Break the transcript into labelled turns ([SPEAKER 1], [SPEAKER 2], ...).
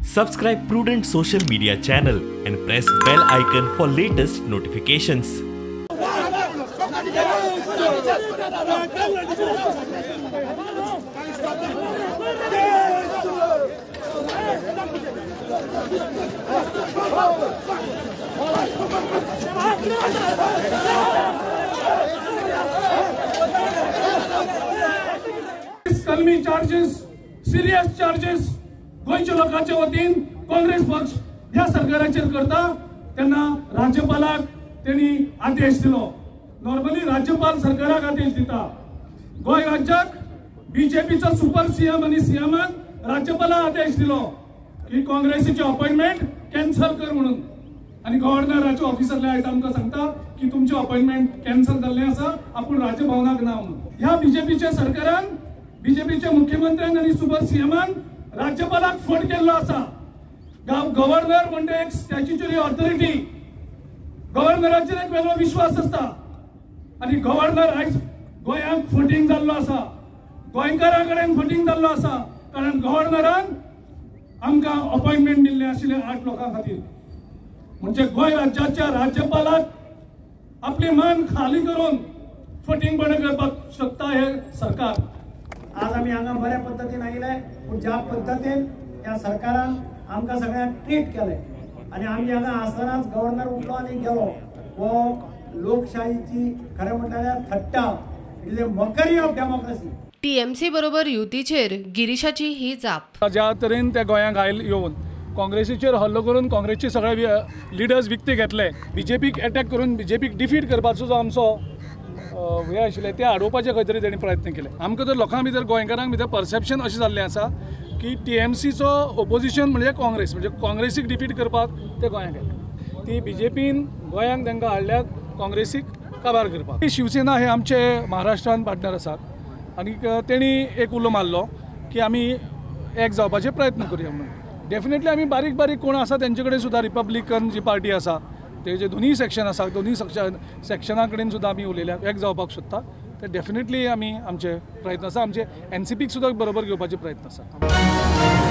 [SPEAKER 1] Subscribe Prudent Social Media channel and press bell icon for latest notifications.
[SPEAKER 2] कलमी charges, serious charges गोंयच्या लोकांच्या वतीन काँग्रेस पक्ष ह्या सरकाराचेर करता तेन्ना राज्यपालाक तेणी आदेश दिलो. नॉर्मली राज्यपाल सरकाराक आदेश दिता. गोंय राज्याक बीजेपीचो सुपर सीएम आनी सीएमान राज्यपालाक आदेश दिलो की काँग्रेसीचे अपॉइंटमेंट कॅन्सल कर म्हणून. आनी गव्हर्नराचे ऑफिसरले आयज आमकां सांगता की तुमचे अपॉइंटमेंट कॅन्सल जाल्लें आसा, आपूण राजभवनाक ना म्हणून. ह्या बीजेपीच्या सरकारान, बीजेपीच्या मुख्यमंत्र्यान आनी सुपर सीएमान राज्यपालाक फट केल्लो आसा. गव्हर्नर म्हणजे एक स्टॅच्युटरी ऑथॉरिटी, गव्हर्नराचेर एक वेगळो विश्वास आसता आनी गव्हर्नर आयज गोंयांत फटींग जाल्लो आसा, गोंयकारां कडेन फटींग जाल्लो आसा. कारण गव्हर्नरान आमकां अपॉइंटमेंट दिल्लें आशिल्लें 8 लोकां खातीर. म्हणजे गोंय राज्याच्या राज्यपालाक आपली मान खाली करून फटींगपणां करपाक शकता हे सरकार.
[SPEAKER 3] आज आमी हांगा बऱ्या पद्दतीन आयले, पूण ज्या पद्दतीन ह्या सरकारान आमकां सगळ्यांक ट्रीट केलें आनी आमी हांगा आसतनाच गव्हर्नर उठलो आनी गेलो, हो लोकशाहीची खरें म्हटल्यार थट्टा, it is a mockery of democracy.
[SPEAKER 4] TMC बरोबर युतीचेर गिरीशाची ही जाप.
[SPEAKER 2] ज्या तरेन त्या गोंयांक आयल येवन काँग्रेसीचेर हल्लो करून काँग्रेसचे सगळे लिडर्स विकते घेतले, बीजेपीक एटॅक करून बीजेपीक डिफीट करपाचो जो आमचो हे आशिल्लें ते आडोवपाचे खंय तरी तेणी प्रयत्न केले. आमकां तर लोकां भितर, गोंयकारांक भितर परसेप्शन अशें जाल्लें आसा की टीएमसीचो ओपोजिशन म्हणजे काँग्रेस, म्हणजे काँग्रेसीक डिफीट करपाक ते गोंयांक आयले. ती बीजेपीन गोंयांक तांकां हाडल्यात काँग्रेसीक काबार करपाक. शिवसेना हे आमचे महाराष्ट्रान पार्टनर आसात आनी तेणी एक उलो मारलो की आमी एक जावपाचे प्रयत्न करुया म्हणून. डेफिनेटली आमी बारीक बारीक कोण आसा तेंचे कडेन सुद्दां, रिपब्लिकन जी पार्टी आसा तेजे दोनूय सेक्शन आसा, दोनूय सेक्शना कडेन सुद्दां आमी उलयल्या, एक जावपाक सोदता. तर डेफिनेटली आमी आमचे प्रयत्न आसा, आमचे एनसीपीक सुद्दां बरोबर घेवपाचे प्रयत्न आसा.